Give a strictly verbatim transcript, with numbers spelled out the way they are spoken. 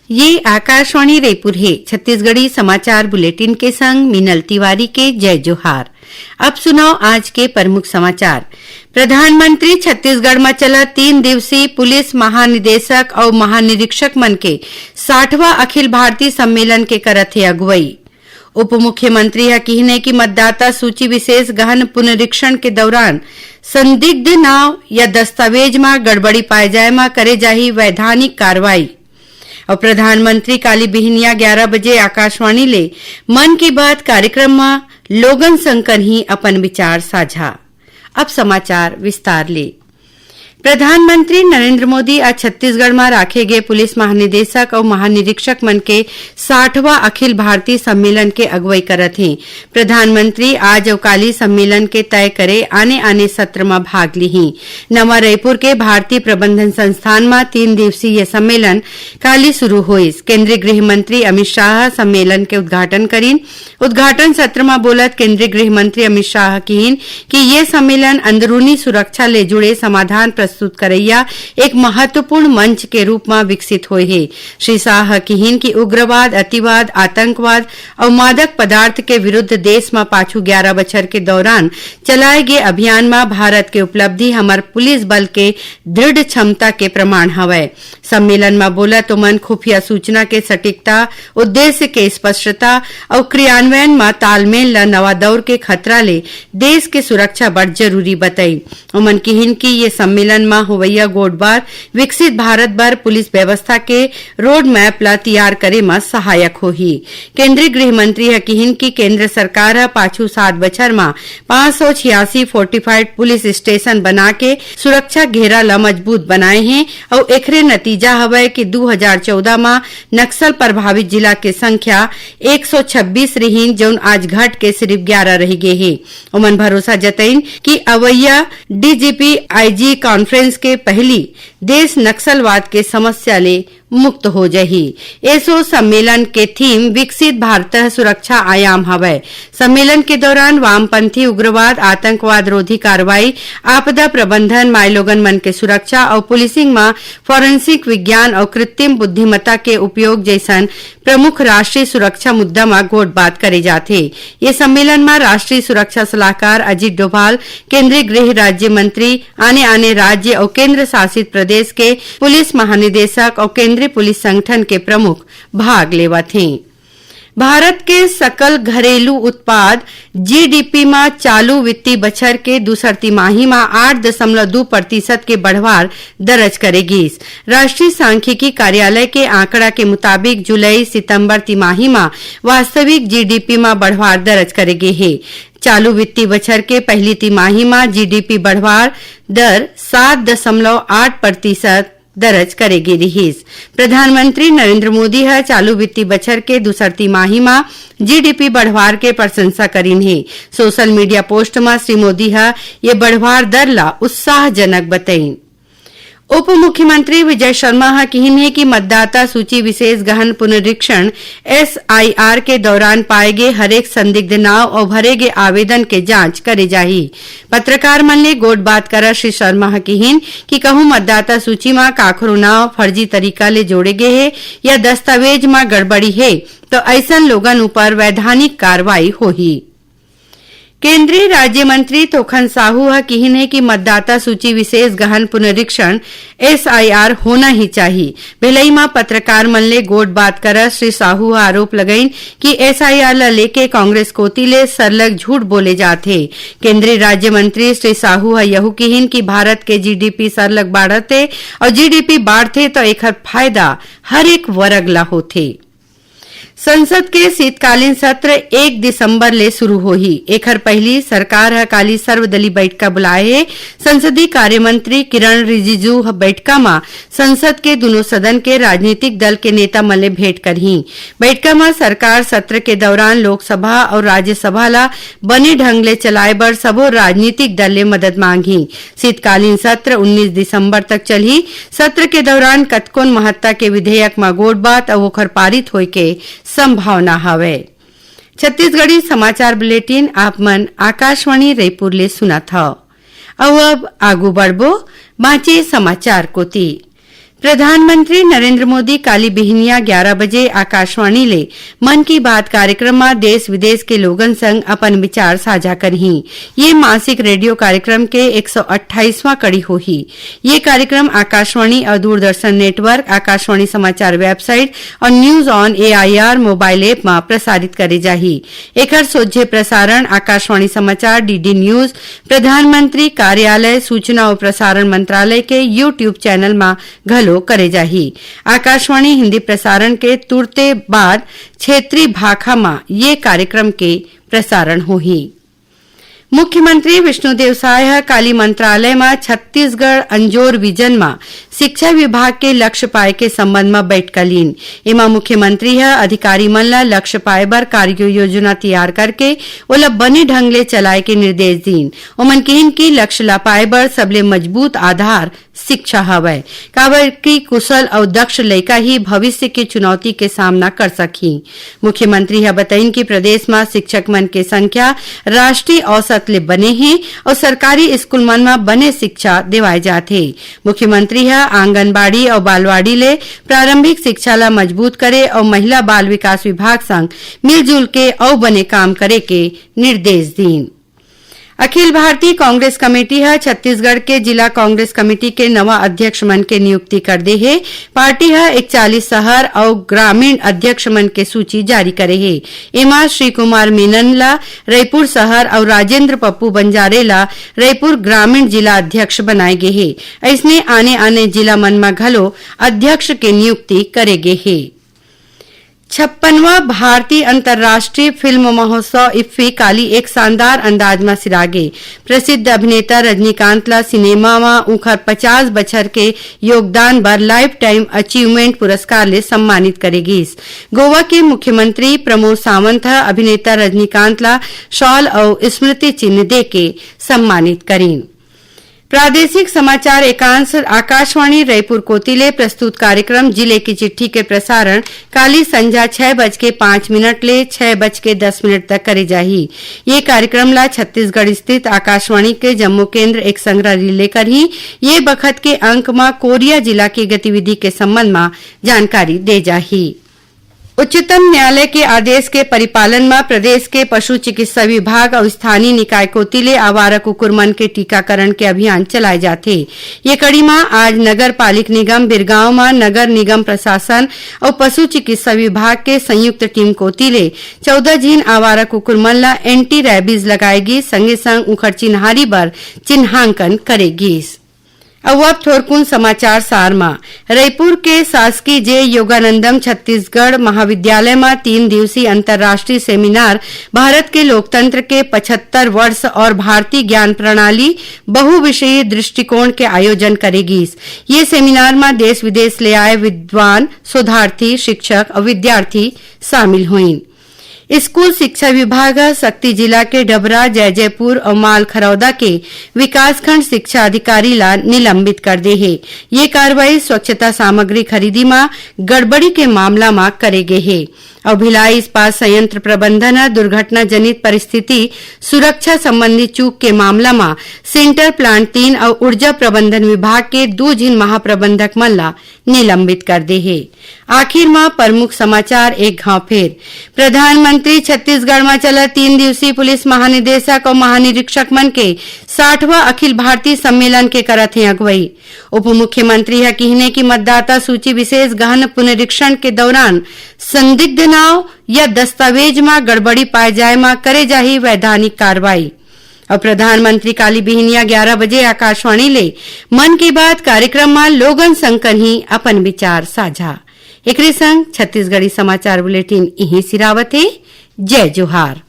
ये आकाशवाणी रायपुर हे। छत्तीसगढ़ी समाचार बुलेटिन के संग मीनल तिवारी के जय जोहार। अब सुनव आज के प्रमुख समाचार। प्रधानमंत्री छत्तीसगढ़ म चलत तीन दिवसीय पुलिस महानिदेशक अउ महानिरीक्षक मन के साठवां अखिल भारतीय सम्मेलन के करत हे अगुवई। उप मुख्यमंत्री ह किहिन हे कि मतदाता सूची विशेष गहन पुनरीक्षण के दौरान संदिग्ध नाव या दस्तावेज म गड़बड़ी पाए जाए म करे जाही वैधानिक कार्रवाई। अउ प्रधानमंत्री काली बिहनिया ग्यारह बजे आकाशवाणी ले मन की बात कार्यक्रम म लोगन संग करही अपन विचार साझा। अब समाचार विस्तार ले। प्रधानमंत्री नरेंद्र मोदी आज छत्तीसगढ़ म राखे गे पुलिस महानिदेशक अउ महानिरीक्षक मन के साठवां अखिल भारतीय सम्मेलन के अगुवई करत हें। प्रधानमंत्री आज अउ काली सम्मेलन के तय करे आने-आने सत्र म भाग लिहीं। नवा रईपुर के भारतीय प्रबंधन संस्थान म तीन दिवसीय ये सम्मेलन काली शुरू होइस। केंद्रीय गृह मंत्री अमित शाह सम्मेलन के उद्घाटन करिन। उद्घाटन सत्र म बोलत केंद्रीय गृह मंत्री अमित शाह किहिन कि ये सम्मेलन अंदरूनी सुरक्षा ले जुड़े समाधान प्रस्तुत करइया एक महत्वपूर्ण मंच के रूप म विकसित होए हे। श्री शाह ह किहिन कि उग्रवाद, अतिवाद, आतंकवाद अउ मादक पदार्थ के विरुद्ध देश म पाछू ग्यारह बछर के दौरान चलाए गे अभियान म भारत के उपलब्धि हमर पुलिस बल के दृढ़ क्षमता के प्रमाण हवय। सम्मेलन म बोलत ओमन खुफिया सूचना के सटीकता, उद्देश्य के स्पष्टता अउ क्रियान्वयन म तालमेल ल नवा दौर के खतरा ले देश के सुरक्षा बर जरूरी बतई। ओमन किहिन कि ये सम्मेलन म होवइया गोठबात विकसित भारत बर पुलिस व्यवस्था के रोड मैप ल तियार करे म सहायक होही। केंद्रीय गृह मंत्री ह किहिन कि केंद्र सरकार ह पाछू सात बछर म पाँच सौ छियासी फोर्टिफाइड पुलिस स्टेशन बना के सुरक्षा घेरा ल मजबूत बनाए हे अउ एखरे नतीजा हवय कि दू हजार चौदह म नक्सल प्रभावित जिला के संख्या एक सौ छब्बीस रिहिन, जउन आज घट के सिरिफ ग्यारह रहि गे हे। ओमन भरोसा जतइन कि अवइया डीजीपी आईजी कॉन्फ्रेंस के पहिली देश नक्सलवाद के समस्या ले मुक्त हो जही। एसो सम्मेलन के थीम विकसित भारत सुरक्षा आयाम हवय। सम्मेलन के दौरान वामपंथी उग्रवाद, आतंकवाद रोधी कार्रवाई, आपदा प्रबंधन, माईलोगन मन के सुरक्षा अउ पुलिसिंग म फॉरेंसिक विज्ञान अउ कृत्रिम बुद्धिमत्ता के उपयोग जइसन प्रमुख राष्ट्रीय सुरक्षा मुद्दा म गोठबात करे जाथे। ये सम्मेलन म राष्ट्रीय सुरक्षा सलाहकार अजीत डोभाल, केंद्रीय गृह राज्य मंत्री, आने-आने राज्य अउ केंद्र शासित प्रदेश के पुलिस महानिदेशक अउ केंद्रीय पुलिस संगठन के प्रमुख भाग लेवत हें। भारत के सकल घरेलू उत्पाद, जीडीपी, म चालू वित्तीय बछर के दूसर तिमाही म आठ दशमलव दू प्रतिशत के बढ़वार दर्ज करे गीस। राष्ट्रीय सांख्यिकी कार्यालय के आंकड़ा के मुताबिक, जुलाई-सितंबर तिमाही म वास्तविक जीडीपी म बढ़वार दर्ज करे गे हे। चालू वित्तीय बछर के पहिली तिमाही म जीडीपी बढ़वार दर सात दशमलव आठ प्रतिशत दर्ज करे गे रिहिस। प्रधानमंत्री नरेंद्र मोदी ह चालू वित्तीय बछर के दूसर तिमाही म जीडीपी बढ़वार के प्रशंसा करिन हे। सोशल मीडिया पोस्ट म श्री मोदी ह ये बढ़वार दर ला उत्साहजनक बतइन। उप मुख्यमंत्री विजय शर्मा ह किहिन हे कि मतदाता सूची विशेष गहन पुनरीक्षण, एसआईआर, के दौरान पाए गे हरेक संदिग्ध नाव अउ भरे गे आवेदन के जांच करे जाही। पत्रकार मन ले गोठबात करत श्री शर्मा ह किहिन कि कहूं मतदाता सूची म काखरो नाव फर्जी तरीका ले जोड़े गे हे या दस्तावेज म गड़बड़ी हे, तो अइसन लोगन ऊपर वैधानिक कार्रवाई होही। केंद्रीय राज्य मंत्री तोखन साहू ह किहिन हे कि मतदाता सूची विशेष गहन पुनरीक्षण, एसआईआर, होना ही चाही। भिलई म पत्रकार मन ले गोठबात करत श्री साहू ह आरोप लगइन कि एसआईआर ल लेके कांग्रेस कोति ले सरलग झूठ बोले जात हे। केंद्रीय राज्य मंत्री श्री साहू ह यहू किहिन कि भारत के जीडीपी सरलग बाढ़त हे अउ जीडीपी बाढ़थे, त एखर फायदा हर एक वर्ग ल होथे। संसद के शीतकालीन सत्र एक दिसंबर ले शुरू होही। एखर पहिली सरकार ह काली सर्वदलीय बइठका बुलाए हे। संसदीय कार्य मंत्री किरण रिजिजू ह बइठका म संसद के दुनों सदन के राजनीतिक दल के नेता मन ले भेंट करही। बइठका म सरकार सत्र के दौरान लोकसभा अउ राज्यसभा ल बने ढंग ले चलाए बर सबो राजनीतिक दल ले मदद मांगही। शीतकालीन सत्र उन्नीस दिसंबर तक चलही। सत्र के दौरान कतकोन महत्ता के विधेयक म गोठबात अउ ओखर पारित होए के संभावना हवय। छत्तीसगढ़ी समाचार बुलेटिन आप मन आकाशवाणी रायपुर ले सुनत हव। अउ अब आगू बढ़बो बांचे समाचार कोति। प्रधानमंत्री नरेंद्र मोदी काली बिहनिया ग्यारा बजे आकाशवाणी ले मन की बात कार्यक्रम म देश विदेश के लोगन संग अपन विचार साझा करहीं। ये मासिक रेडियो कार्यक्रम के एक सौ अट्ठाईसवाँ कड़ी होही। ये कार्यक्रम आकाशवाणी अउ दूरदर्शन नेटवर्क, आकाशवाणी समाचार वेबसाइट अउ News on A I R mobile app म प्रसारित करे जाही। एखर सोझे प्रसारण आकाशवाणी समाचार, D D News, प्रधानमंत्री कार्यालय, सूचना अउ प्रसारण मंत्रालय के YouTube चैनल म घलो करे जाही। आकाशवाणी हिंदी प्रसारण के तुरते बाद क्षेत्रीय भाखा म ये कार्यक्रम के प्रसारण होही। मुख्यमंत्री विष्णुदेव साय ह काली मंत्रालय म छत्तीसगढ़ अंजोर विजन म शिक्षा विभाग के लक्ष्य पाए के संबंध म बैठका लीन। एमा मुख्यमंत्री ह अधिकारी मन ल लक्ष्य पाए बर कार्य योजना तैयार करके ओला बने ढंग ले चलाए के निर्देश दीन। ओमन किहिन कि लक्ष्य ला पाए बर सबले मजबूत आधार शिक्षा हवय, काबर कि कुशल अउ दक्ष लइका ही भविष्य के चुनौती के सामना कर सकही। मुख्यमंत्री ह बतइन कि प्रदेश म शिक्षक मन के संख्या राष्ट्रीय औसत ले बने हे अउ सरकारी स्कूल मन म बने शिक्षा देवाए जात हे। मुख्यमंत्री ह आंगनबाड़ी अउ बालवाड़ी ले प्रारंभिक शिक्षा ला मजबूत करे अउ महिला बाल विकास विभाग संग मिलजुल के अउ बने काम करे के निर्देश दीन। अखिल भारतीय कांग्रेस कमेटी ह छत्तीसगढ़ के जिला कांग्रेस कमेटी के नवा अध्यक्ष मन के नियुक्ति कर दे हे। पार्टी ह इकतालीस शहर अउ ग्रामीण अध्यक्ष मन के सूची जारी करे हे। एमा श्री कुमार मेनन ला रईपुर शहर अउ राजेंद्र पप्पू बंजारे ला रईपुर ग्रामीण जिला अध्यक्ष बनाए गे हे। अइसने आने-आने जिला मन म घलो अध्यक्ष के नियुक्ति करे गे हे। छप्पनवां भारतीय अंतर्राष्ट्रीय फिल्म महोत्सव इफ्फी काली एक शानदार अंदाज म सिरागे। प्रसिद्ध अभिनेता रजनीकांत ला सिनेमा म उंखर पचास बछर के योगदान बर लाइफ टाइम अचीवमेंट पुरस्कार ले सम्मानित करे गीस। गोवा के मुख्यमंत्री प्रमोद सावंत ह अभिनेता रजनीकांत ला शॉल अउ स्मृति चिन्ह देके सम्मानित करीन। प्रादेशिक समाचार एकांश आकाशवाणी रईपुर कोति ले प्रस्तुत कार्यक्रम जिले की चिट्ठी के प्रसारण काली संझा छह बज के पाँच मिनट ले छह बज के दस मिनट तक करे जाही। ये कार्यक्रम ला छत्तीसगढ़ स्थित आकाशवाणी के जम्मो केंद्र एक संग रिले करही। ये बखत के अंक म कोरिया जिला के गतिविधि के संबंध म जानकारी दे जाही। उच्चतम न्यायालय के आदेश के परिपालन म प्रदेश के पशु चिकित्सा विभाग अउ स्थानीय निकाय कोति ले आवारा कुकुर मन के टीकाकरण के अभियान चलाए जाथे। ये कड़ी म आज नगर पालिक निगम बिरगांव म नगर निगम प्रशासन अउ पशु चिकित्सा विभाग के संयुक्त टीम कोति ले चौदह झिन आवारा कुकुर मन ल एंटी रैबिज लगाए गीस, संगे संग उंखर चिन्हारी बर चिन्हांकन करे गीस। अउ अब थोरकुन समाचार सार म। रईपुर के शासकीय जे योगानंदम छत्तीसगढ़ महाविद्यालय म तीन दिवसीय अंतर्राष्ट्रीय सेमिनार भारत के लोकतंत्र के पचहत्तर वर्ष और भारतीय ज्ञान प्रणाली बहुविषयीय दृष्टिकोण के आयोजन करे गीस। ये सेमिनार म देश विदेश ले आए विद्वान, शोधार्थी, शिक्षक अउ विद्यार्थी शामिल होइन। स्कूल शिक्षा विभाग ह सक्ती जिला के डबरा, जैजैपुर अउ माल खरौदा के विकासखंड शिक्षा अधिकारी ला निलंबित कर दे हे। ये कार्रवाई स्वच्छता सामग्री खरीदी म गड़बड़ी के मामला म करे गे हे। अउ भिलाई इस्पात संयंत्र प्रबंधन ह दुर्घटना जनित परिस्थिति सुरक्षा संबंधी चूक के मामला म सेंटर प्लांट तीन अउ ऊर्जा प्रबंधन विभाग के दू झिन महाप्रबंधक मन ला निलंबित कर दे हे। आखिर म प्रमुख समाचार एक घाव फेर। प्रधानमंत्री छत्तीसगढ़ म चलत तीन दिवसीय पुलिस महानिदेशक अउ महानिरीक्षक मन के साठवां अखिल भारतीय सम्मेलन के करत हे अगुवई। उप मुख्यमंत्री ह किहिने कि मतदाता सूची विशेष गहन पुनरीक्षण के दौरान संदिग्ध नाव या दस्तावेज म गड़बड़ी पाए जाए म करे जाही वैधानिक कार्रवाई। अउ प्रधानमंत्री काली बिहनिया ग्यारह बजे आकाशवाणी ले मन की बात कार्यक्रम म लोगन संग करही अपन विचार साझा। एकरे संग छत्तीसगढ़ी समाचार बुलेटिन इहीं सिरावत हे। जय जोहार।